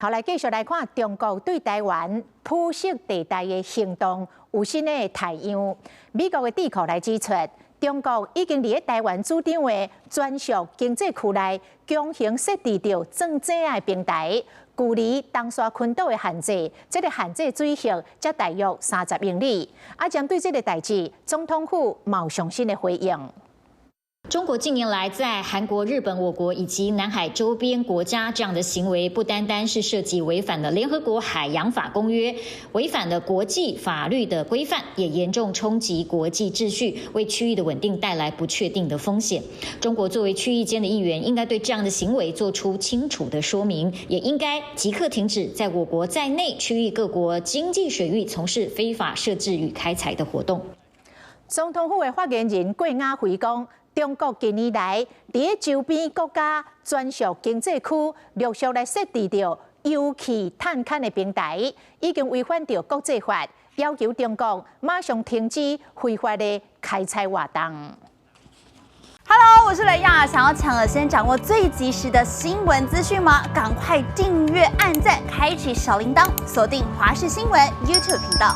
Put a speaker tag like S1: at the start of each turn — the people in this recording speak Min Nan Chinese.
S1: 好，來繼續來看中國對台灣灰色地帶的行動有新的態樣。美國的智庫來指出，中國已經佇咧台灣主張的專屬經濟區內強行設置著鑽井的平台，距離東沙群島的限制，這个限制水域才大約30英里。啊，針對這个代誌，總統府嘛有上新的回應。
S2: 中國近年來在韓國、日本、我國以及南海周邊國家這樣的行為，不單單是涉及違反了聯合國海洋法公約，違反了國際法律的規範，也嚴重衝擊國際秩序，為區域的穩定帶來不確定的風險。中國作為區域間的一員，應該對這樣的行為做出清楚的說明，也應該即刻停止在我國在內區域各國經濟水域從事非法設置與開採的活動。
S1: 總統府的發言人郭雅慧講，中國近年來佇咧周邊國家專屬經濟區陸續來設置著油氣探勘的平台，已經違反著國際法，要求中國馬上停止非法的開採活動。
S3: Hello，我是雷亞，想要搶先掌握最及時的新聞資訊嗎？趕快訂閱、按讚、開啟小鈴鐺，鎖定華視新聞 YouTube 頻道。